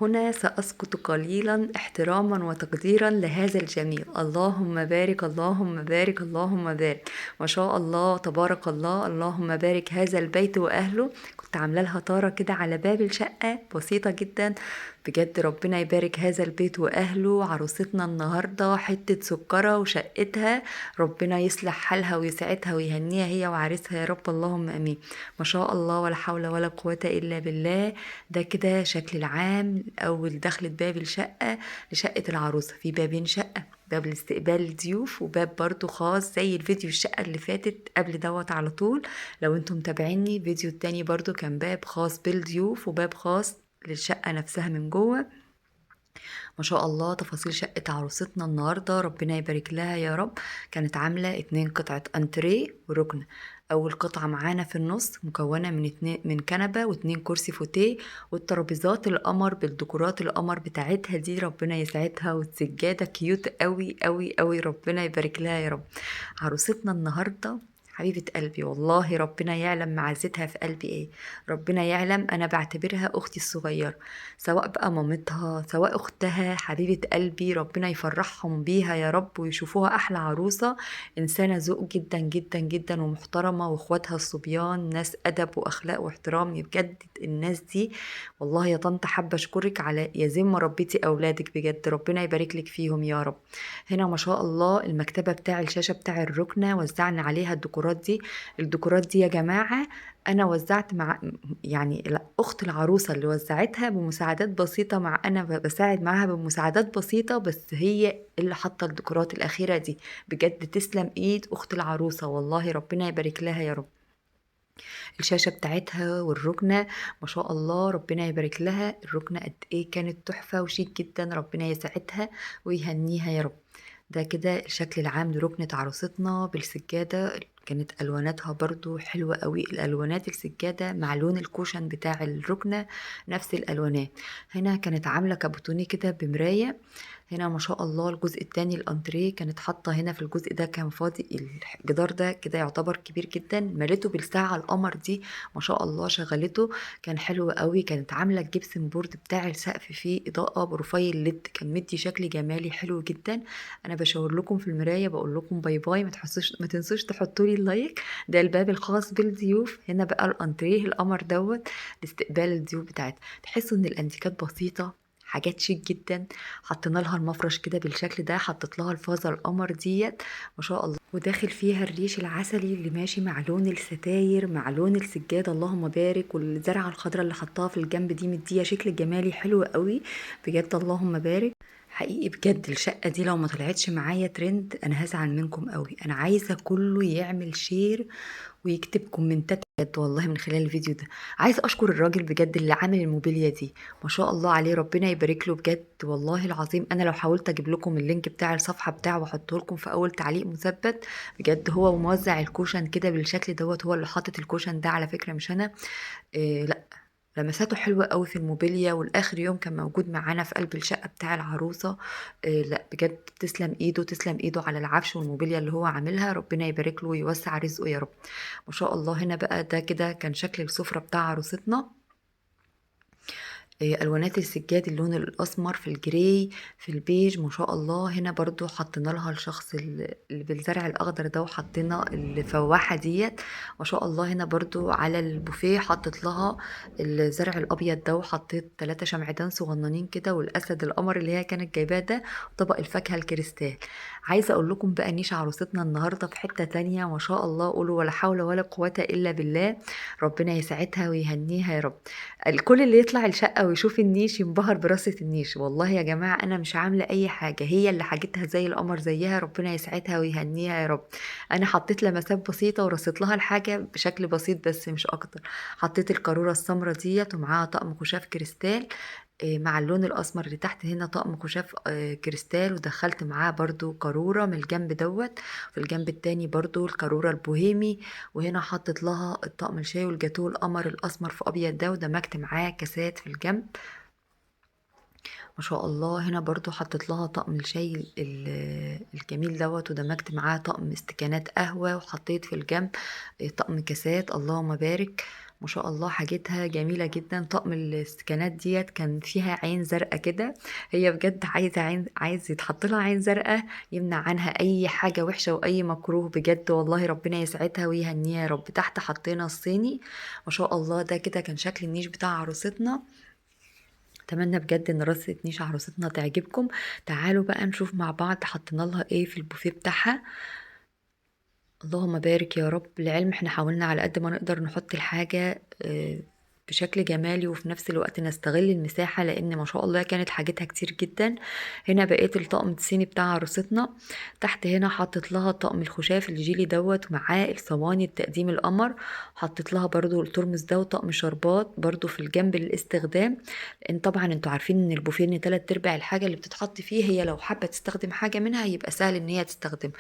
هنا سأسكت قليلا احتراما وتقديرا لهذا الجميل. اللهم بارك اللهم بارك اللهم بارك، ما شاء الله تبارك الله، اللهم بارك هذا البيت وأهله. كنت عامله لها طاره كده على باب الشقة بسيطة جدا، بجد ربنا يبارك هذا البيت وأهله. عروستنا النهاردة حتة سكرة وشقتها، ربنا يصلح حالها ويسعدها ويهنيها هي وعريسها يا رب، اللهم امين. ما شاء الله ولا حول ولا قوة الا بالله. ده كده شكل العام اول دخلة باب الشقة لشقة العروسة. في بابين شقة، باب لاستقبال الضيوف وباب برضو خاص زي الفيديو الشقة اللي فاتت قبل دوت على طول. لو انتم متابعيني الفيديو التاني برضو كان باب خاص بالضيوف وباب خاص للشقة نفسها من جوه. ما شاء الله تفاصيل شقة عروستنا النهاردة ربنا يبارك لها يا رب. كانت عاملة 2 قطعة انتريه وركنة. اول قطعة معانا في النص مكونة من 2، من كنبة واتنين كرسي فوتيه، والترابيزات القمر بالديكورات القمر بتاعتها دي ربنا يسعدها، والسجادة cute قوي قوي قوي ربنا يبارك لها يا رب. عروستنا النهاردة حبيبة قلبي، والله ربنا يعلم معزتها في قلبي ايه، ربنا يعلم انا بعتبرها اختي الصغيرة، سواء بقى مامتها سواء اختها، حبيبة قلبي ربنا يفرحهم بيها يا رب ويشوفوها احلى عروسة. انسانة ذوق جدا جدا جدا ومحترمة، واخواتها الصبيان ناس ادب واخلاق واحترام بجد. الناس دي والله يا طنط حابة اشكرك على يا زي ما ربيتي اولادك بجد، ربنا يبارك لك فيهم يا رب. هنا ما شاء الله المكتبة بتاع الشاشة بتاع الركنة وزعنا عليها الديكورات دي. الديكورات دي يا جماعة أنا وزعت مع يعني أخت العروسة اللي وزعتها بمساعدات بسيطة، مع أنا بساعد معاها بمساعدات بسيطة، بس هي اللي حاطة الديكورات الأخيرة دي. بجد تسلم إيد أخت العروسة والله ربنا يبارك لها يا رب. الشاشة بتاعتها والركنة ما شاء الله ربنا يبارك لها، الركنة قد إيه كانت تحفة وشيك جدا، ربنا يسعدها ويهنيها يا رب. ده كده الشكل العام لركنة عروستنا بالسجادة، كانت ألواناتها برضو حلوة قوي، الألوانات السجادة مع لون ال cushion بتاع الركنة نفس الألوانات. هنا كانت عاملة كابوتوني كده بمراية. هنا ما شاء الله الجزء التاني الانتريه كانت حاطة هنا في الجزء ده كان فاضي، الجدار ده كده يعتبر كبير جدا، ملته بالساعة القمر دي ما شاء الله شغلته، كان حلو قوي. كانت عاملة ال gypsum board بتاع السقف فيه إضاءة profile LED، كان مدي شكل جمالي حلو جدا. أنا بشاور لكم في المراية بقول لكم bye bye، ما تنسوش تحطوا لي ال like. ده الباب الخاص بالضيوف. هنا بقى الانتريه القمر دوت لاستقبال الضيوف بتاعتها. تحسوا ان الانتيكات بسيطة، حاجات شيك جدا. حطينا لها المفرش كده بالشكل ده، حطيت لها الفازة القمر ديت ما شاء الله، وداخل فيها الريش العسلي اللي ماشي مع لون الستاير مع لون السجادة اللهم بارك، والزرعه الخضراء اللي حطاها في الجنب دي مديها شكل جمالي حلو قوي بجد اللهم بارك. حقيقي بجد الشقة دي لو ما طلعتش معايا ترند انا هزعل منكم قوي. انا عايزه كله يعمل share ويكتب كومنتات بجد والله من خلال الفيديو ده. عايزه اشكر الراجل بجد اللي عامل الموبيليا دي ما شاء الله عليه، ربنا يبارك له بجد والله العظيم. انا لو حاولت اجيب لكم ال link بتاع الصفحة بتاعه واحطه لكم في اول تعليق مثبت بجد. هو موزع ال cushion كده بالشكل دوت، هو اللي حاطط ال cushion ده على فكرة مش انا. إيه لا لمساته حلوة قوي في الموبيليا، والاخر يوم كان موجود معانا في قلب الشقة بتاع العروسة. إيه لا بجد تسلم ايده، تسلم ايده على العفش والموبيليا اللي هو عاملها، ربنا يبارك له ويوسع رزقه يا رب. ما شاء الله. هنا بقى ده كده كان شكل السفرة بتاع عروستنا. إيه الوانات السجاد اللون الاسمر في ال gray في البيج ما شاء الله. هنا برضو حطينا لها الشخص اللي بالزرع الاخضر ده، وحطينا الفواحه ديت ما شاء الله. هنا برضو على البوفيه حطيت لها الزرع الابيض ده، وحطيت 3 شمعدان صغننين كده، والاسد القمر اللي هي كانت جايباه ده، وطبق الفاكهة الكريستال. عايزه اقول لكم بقى نيش عروستنا النهارده في حتة تانية ما شاء الله، قولوا ولا حول ولا قوة الا بالله، ربنا يسعدها ويهنيها يا رب. الكل اللي يطلع الشقة ويشوف النيش ينبهر براسة النيش. والله يا جماعة أنا مش عاملة أي حاجة، هي اللي حاجتها زي القمر زيها، ربنا يسعدها ويهنيها يا رب. أنا حطيت لمسات بسيطة ورصيت لها الحاجة بشكل بسيط بس مش أكتر. حطيت القارورة السمرة ديت ومعاها طقم خشاف كريستال مع اللون الأسمر اللي تحت. هنا طقم خشاف كريستال، ودخلت معاه برضو قارورة من الجنب دوت، في الجنب التاني برضو القارورة البوهيمي. وهنا حطيت لها الطقم الشاي والجاتوه القمر الأسمر في أبيض ده، ودمجت معاه كاسات في الجنب ما شاء الله. هنا برضو حطيت لها طقم الشاي الجميل دوت، ودمجت معاه طقم استكانات قهوة، وحطيت في الجنب طقم كاسات اللهم بارك ما شاء الله حاجتها جميلة جدا. طقم الاستكانات ديت كان فيها عين زرقاء كده، هي بجد عايزة عين، عايز يتحط لها عين زرقاء يمنع عنها اي حاجة وحشة واي مكروه بجد والله. ربنا يسعدها ويهنيها يا رب. تحت حطينا الصيني ما شاء الله. ده كده كان شكل النيش بتاع عروستنا. اتمنى بجد ان رصة نيش عروستنا تعجبكم. تعالوا بقى نشوف مع بعض حطينا لها ايه في البوفيه بتاعها. اللهم بارك يا رب. للعلم احنا حاولنا على قد ما نقدر نحط الحاجة بشكل جمالي، وفي نفس الوقت نستغل المساحة، لان ما شاء الله كانت حاجتها كتير جدا. هنا بقيت الطقم الصيني بتاع عروستنا. تحت هنا حطيت لها طقم الخشاف الجيلي دوت ومعاه الصواني التقديم القمر. حطيت لها برضو الترمس ده وطقم شربات برضو في الجنب للاستخدام، لان طبعا انتوا عارفين ان البوفيه ان 3/4 الحاجة اللي بتتحط فيه هي لو حابة تستخدم حاجة منها يبقى سهل ان هي تستخدم.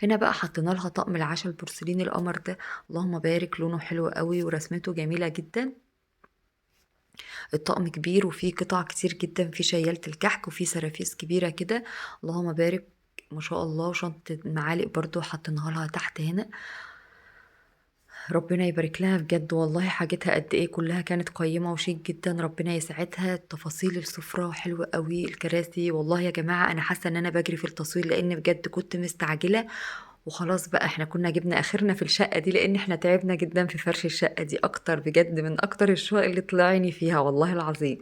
هنا بقى حطينا لها طقم العشاء البورسلين القمر ده، اللهم بارك، لونه حلو قوي ورسمته جميلة جدا. الطقم كبير وفيه قطع كتير جدا، فيه شيالة الكحك وفيه سرافيس كبيرة كده، اللهم بارك ما شاء الله. وشنطة معالق برضو حطيناها لها تحت هنا، ربنا يبارك لها بجد والله. حاجتها قد ايه كلها كانت قيمة وشيك جدا، ربنا يسعدها. تفاصيل السفرة حلوة قوي، الكراسي والله يا جماعة انا حاسة ان انا بجري في التصوير لان بجد كنت مستعجلة وخلاص بقى. احنا كنا جبنا اخرنا في الشقة دي لان احنا تعبنا جدا في فرش الشقة دي اكتر بجد، من اكتر الشقق اللي طلعيني فيها والله العظيم.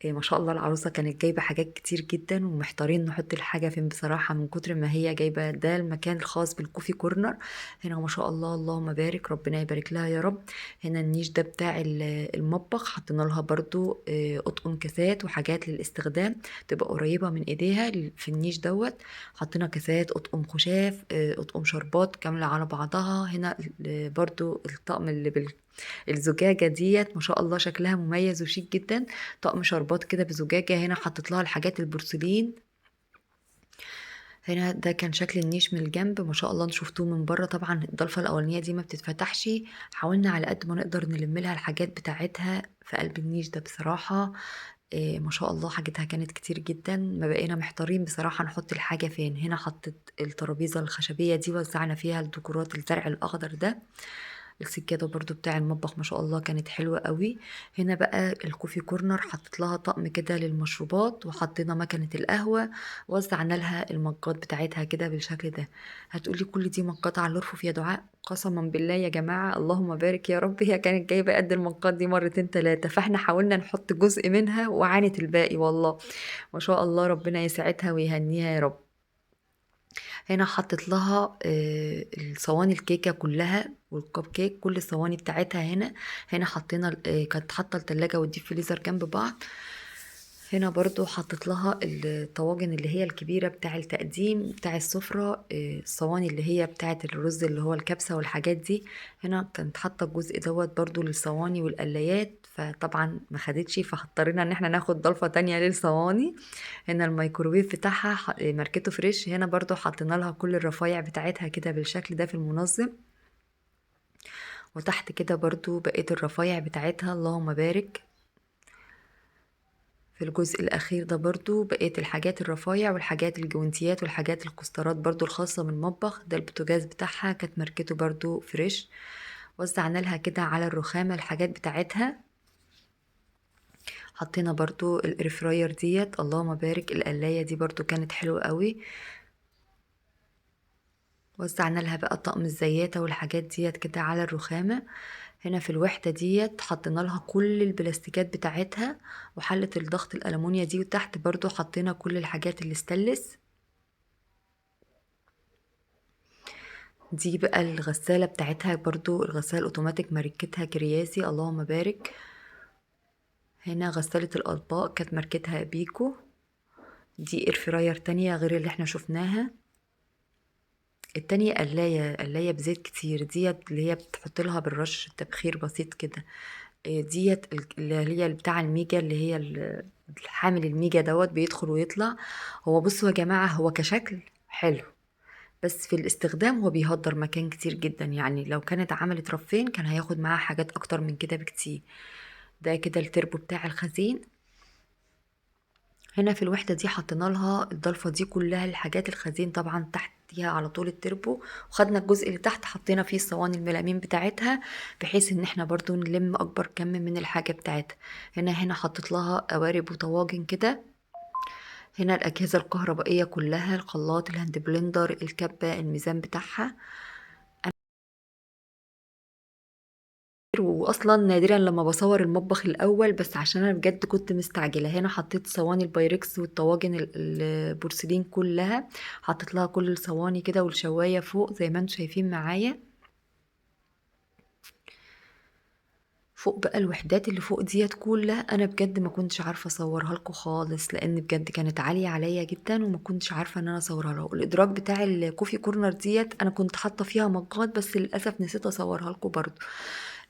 ما شاء الله العروسة كانت جايبة حاجات كتير جدا ومحتارين نحط الحاجة فين بصراحة من كتر ما هي جايبة. ده المكان الخاص بال coffee corner هنا ما شاء الله، اللهم بارك، ربنا يبارك لها يا رب. هنا النيش ده بتاع المطبخ، حطينا لها برضو اطقم كاسات وحاجات للاستخدام تبقى قريبة من ايديها في النيش دوت. حطينا كاسات، اطقم خشاف، اطقم شربات كاملة على بعضها. هنا برضو الطقم اللي الزجاجة ديت ما شاء الله شكلها مميز وشيك جدا، طقم شربات كده بزجاجة. هنا حطيت لها الحاجات البورسلين. هنا ده كان شكل النيش من الجنب ما شاء الله، انتوا شفتوه من بره. طبعا الضلفة الأولانية دي ما بتتفتحش، حاولنا على قد ما نقدر نلم لها الحاجات بتاعتها في قلب النيش ده بصراحة. ما شاء الله حاجتها كانت كتير جدا، ما بقينا محتارين بصراحة نحط الحاجة فين. هنا حطيت الترابيزة الخشبية دي وزعنا فيها الديكورات الزرع الأخضر ده. السجادة برضو بتاع المطبخ ما شاء الله كانت حلوة قوي. هنا بقى ال coffee corner حطيت لها طقم كده للمشروبات، وحطينا مكنة القهوة، وزعنا لها المجات بتاعتها كده بالشكل ده. هتقولي كل دي مجات على الرفوف يا دعاء؟ قسما بالله يا جماعة اللهم بارك يا رب، هي كانت جايبة قد المجات دي مرتين تلاتة، فاحنا حاولنا نحط جزء منها وعانت الباقي والله ما شاء الله، ربنا يسعدها ويهنيها يا رب. هنا حطت لها الصواني الكيكة كلها والكب كيك، كل الصواني بتاعتها. هنا حطينا، كانت حاطة التلاجة وال deep freezer جنب بعض. هنا برضو حطت لها الطواجن اللي هي الكبيرة بتاع التقديم بتاع السفرة، الصواني اللي هي بتاعة الرز اللي هو الكبسة والحاجات دي. هنا كانت حاطة الجزء دوت برضو للصواني والقلايات، فطبعا ما خدتش، فاضطرينا ان احنا ناخد ضلفة تانية للصواني. هنا الميكروويف بتاعها ماركته فريش. هنا برضو حطينا لها كل الرفايع بتاعتها كده بالشكل ده في المنظم، وتحت كده برضو بقية الرفايع بتاعتها اللهم بارك. في الجزء الأخير ده برضو بقية الحاجات الرفايع والحاجات الجوانتيات والحاجات الكوسترات برضو الخاصة بالمطبخ. ده البوتاجاز بتاعها كانت ماركته برضو فريش. وزعنا لها كده على الرخامة الحاجات بتاعتها. حطينا برضو ال air fryer ديت اللهم بارك، القلاية دي برضو كانت حلوة قوي. وزعنا لها بقى طقم الزياتة والحاجات ديت كده على الرخامة. هنا في الوحدة ديت حطينا لها كل البلاستيكات بتاعتها وحلة الضغط الألمونيا دي، وتحت برضو حطينا كل الحاجات اللي ستانلس دي. بقى الغسالة بتاعتها برضو الغسالة الأوتوماتيك ماركتها كرياسي اللهم بارك. هنا غسالة الأطباق كانت ماركتها بيكو. دي air fryer تانية غير اللي احنا شفناها. التانية قلاية، قلاية بزيت كتير ديت اللي هي بتحط لها بالرش تبخير بسيط كده. ديت اللي هي بتاع الميجا، اللي هي الحامل الميجا دوت بيدخل ويطلع. هو بصوا يا جماعة هو كشكل حلو، بس في الاستخدام هو بيهدر مكان كتير جدا، يعني لو كانت عملت رفين كان هياخد معاها حاجات اكتر من كده بكتير. ده كده التربو بتاع الخزين. هنا في الوحدة دي حطينا لها الضلفة دي كلها الحاجات الخزين طبعا تحت، تحتيها على طول التربو، وخدنا الجزء اللي تحت حطينا فيه الصواني الميلامين بتاعتها، بحيث ان احنا برضو نلم اكبر كم من الحاجة بتاعتها. هنا حطيت لها قوارب وطواجن كده. هنا الاجهزة الكهربائية كلها، الخلاط، ال hand blender، الكبه، الميزان بتاعها. واصلا نادرا لما بصور المطبخ الاول، بس عشان انا بجد كنت مستعجلة. هنا حطيت صواني البايركس والطواجن البورسلين كلها، حطيت لها كل الصواني كده والشوايه فوق زي ما انتم شايفين معايا. فوق بقى الوحدات اللي فوق ديت كلها انا بجد ما كنتش عارفه اصورها لكم خالص، لان بجد كانت عالية عليا جدا وما كنتش عارفه ان انا اصورها لكم. الادراج بتاع ال coffee corner ديت انا كنت حاطه فيها مجات، بس للاسف نسيت اصورها لكم برضو.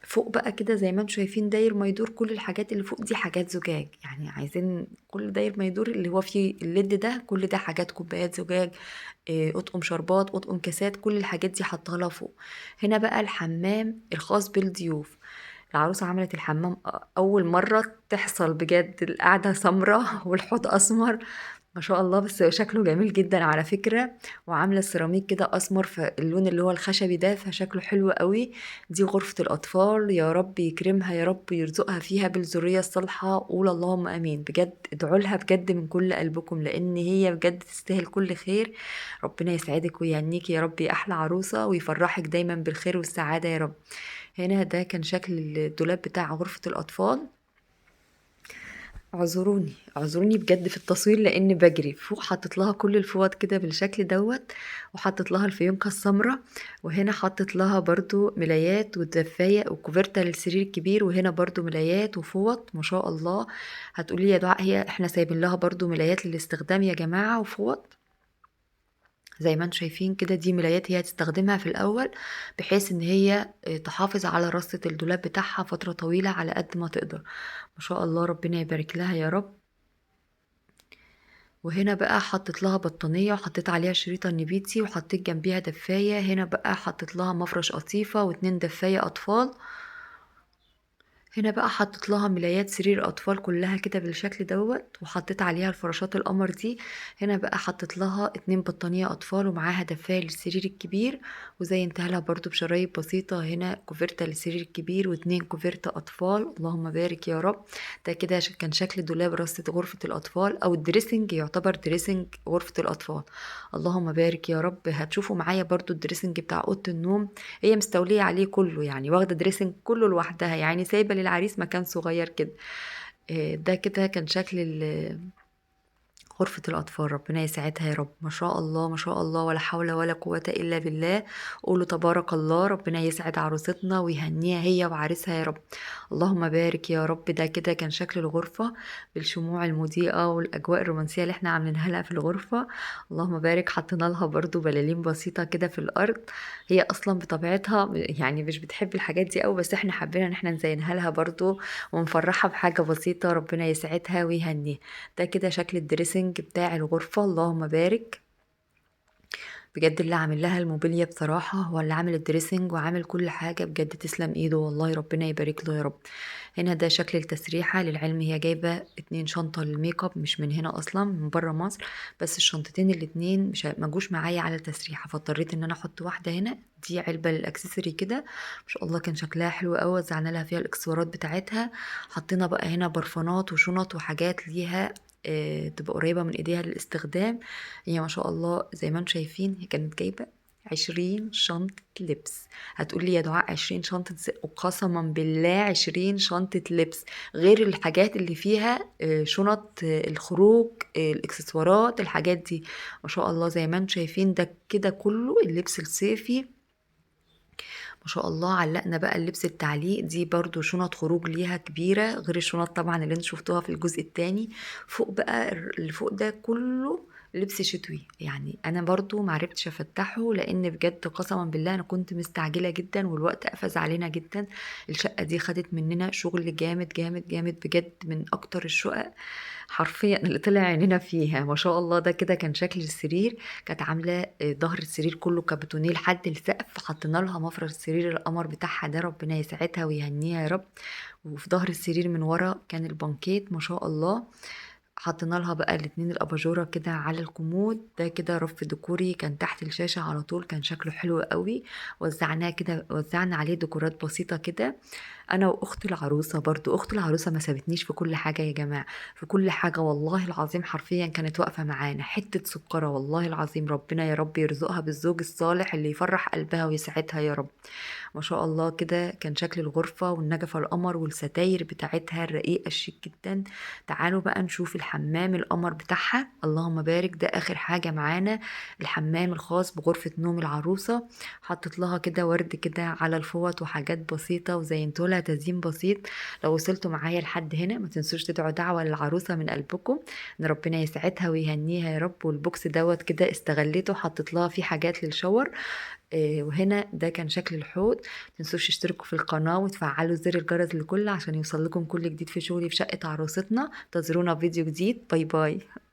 فوق بقى كده زي ما انتم شايفين داير ما يدور كل الحاجات اللي فوق دي حاجات زجاج، يعني عايزين كل داير ما يدور اللي هو فيه ال LED ده كل ده حاجات كوبايات زجاج، اطقم شربات، اطقم كاسات، كل الحاجات دي حطها لها فوق. هنا بقى الحمام الخاص بالضيوف. العروسة عملت الحمام أول مرة تحصل بجد، القعدة سمرة والحوض أسمر ما شاء الله، بس شكله جميل جدا على فكرة. وعاملة السيراميك كده أسمر فاللون اللي هو الخشبي ده، فشكله حلو قوي. دي غرفة الأطفال، يا رب يكرمها يا رب يرزقها فيها بالذرية الصالحة، قول اللهم آمين. بجد ادعوا لها بجد من كل قلبكم، لأن هي بجد تستاهل كل خير. ربنا يسعدك ويهنيك يا رب يا أحلى عروسة، ويفرحك دايما بالخير والسعادة يا رب. هنا ده كان شكل الدولاب بتاع غرفة الأطفال. اعذروني اعذروني بجد في التصوير لان بجري. فوق حطيت لها كل الفوط كده بالشكل دوت، وحطيت لها الفيونكة السمراء، وهنا حطيت لها برضو ملايات ودفاية وكوفرتة للسرير الكبير، وهنا برضو ملايات وفوط ما شاء الله. هتقولي يا دعاء هي احنا سايبين لها برضو ملايات للاستخدام يا جماعة وفوط زي ما انتم شايفين كده. دي ملايات هي هتستخدمها في الاول بحيث ان هي تحافظ على رصة الدولاب بتاعها فترة طويلة على قد ما تقدر ما شاء الله، ربنا يبارك لها يا رب. وهنا بقى حطيت لها بطانية وحطيت عليها شريطة النبيتي وحطيت جنبيها دفاية. هنا بقى حطيت لها مفرش قطيفة واتنين دفاية أطفال. هنا بقى حطيت لها ملايات سرير أطفال كلها كده بالشكل دوت، وحطيت عليها الفراشات القمر دي. هنا بقى حطيت لها 2 بطانية أطفال ومعاها دفاية للسرير الكبير، وزينتها لها برضو بشرايط بسيطة. هنا كوفرتة للسرير الكبير و2 كوفرتة أطفال، اللهم بارك يا رب. ده كده كان شكل دولاب رصة غرفة الأطفال، أو ال dressing، يعتبر dressing غرفة الأطفال، اللهم بارك يا رب. هتشوفوا معايا برضو ال dressing بتاع أوضة النوم، هي مستولية عليه كله، يعني واخدة dressing كله لوحدها، يعني سايبة للعريس مكان صغير كده. ده كده كان شكل غرفة الأطفال، ربنا يسعدها يا رب. ما شاء الله ما شاء الله، ولا حول ولا قوة إلا بالله، قولوا تبارك الله. ربنا يسعد عروستنا ويهنيها هي وعريسها يا رب، اللهم بارك يا رب. ده كده كان شكل الغرفة بالشموع المضيئة والأجواء الرومانسية اللي احنا عاملينها لها في الغرفة، اللهم بارك. حطينا لها برضو بلالين بسيطة كده في الأرض، هي أصلا بطبيعتها يعني مش بتحب الحاجات دي أوي، بس احنا حبينا ان احنا نزينها لها برضو ونفرحها بحاجة بسيطة، ربنا يسعدها ويهنيها. ده كده شكل ال dressing بتاع الغرفة، اللهم بارك. بجد اللي عامل لها الموبيليا بصراحة هو اللي عامل ال dressing وعامل كل حاجة، بجد تسلم ايده والله، ربنا يبارك له يا رب. هنا ده شكل التسريحة، للعلم هي جايبة 2 شنطة للميك اب، مش من هنا اصلا، من برا مصر، بس الشنطتين الاتنين مش ما جوش معايا على التسريحة، فاضطريت ان انا احط واحدة هنا. دي علبة لل accessory كده ما شاء الله، كان شكلها حلو قوي، وزعنا لها فيها الاكسسوارات بتاعتها. حطينا بقى هنا برفانات وشنط وحاجات ليها تبقى قريبة من ايديها للاستخدام. هي ما شاء الله زي ما انتم شايفين هي كانت جايبة 20 شنطة لبس. هتقولي يا دعاء 20 شنطة وقسما بالله 20 شنطة لبس، غير الحاجات اللي فيها، شنط، الخروج، الاكسسوارات، الحاجات دي ما شاء الله زي ما انتم شايفين. ده كده كله اللبس الصيفي ما شاء الله. علقنا بقى اللبس التعليق، دي برضو شنط خروج ليها كبيرة غير الشنط طبعا اللي انتوا شفتوها في الجزء التاني. فوق بقى اللي فوق ده كله لبس شتوي، يعني انا برضو معرفتش افتحه لان بجد قسما بالله انا كنت مستعجلة جدا والوقت قفز علينا جدا. الشقة دي خدت مننا شغل جامد جامد جامد بجد، من اكتر الشقق حرفيا اللي طلع عينينا فيها ما شاء الله. ده كده كان شكل السرير، كانت عاملة ظهر السرير كله كابتونيه لحد السقف، حطينا لها مفرش السرير القمر بتاعها ده، ربنا يسعدها ويهنيها يا رب. وفي ظهر السرير من ورا كان البانكيت ما شاء الله. حطينا لها بقى الاتنين الاباجوره كده على الكومود ده، كده رف ديكوري كان تحت الشاشة على طول، كان شكله حلو قوي. وزعناه كده، وزعنا عليه ديكورات بسيطة كده، انا واخت العروسة. برضو اخت العروسة ما سابتنيش في كل حاجة يا جماعة، في كل حاجة والله العظيم، حرفيا كانت واقفة معانا حتة سكره والله العظيم. ربنا يا رب يرزقها بالزوج الصالح اللي يفرح قلبها ويسعدها يا رب. ما شاء الله كده كان شكل الغرفة، والنجفه القمر والستاير بتاعتها الرقيقة الشيك جدا. تعالوا بقى نشوف الحمام القمر بتاعها، اللهم بارك. ده اخر حاجة معانا، الحمام الخاص بغرفه نوم العروسة. حطيت لها كده ورد كده على الفوط وحاجات بسيطة، وزينت لها تزيين بسيط. لو وصلتوا معايا لحد هنا ما تنسوش تدعوا دعوه للعروسه من قلبكم ان ربنا يسعدها ويهنيها يا رب. وال box دوت كده استغليته، حطيت لها فيه حاجات لل shower. وهنا ده كان شكل الحوض. ما تنسوش تشتركوا في القناة وتفعلوا زر الجرس للكل عشان يوصل لكم كل جديد في شغلي في شقه عروستنا. انتظرونا في فيديو جديد. bye bye.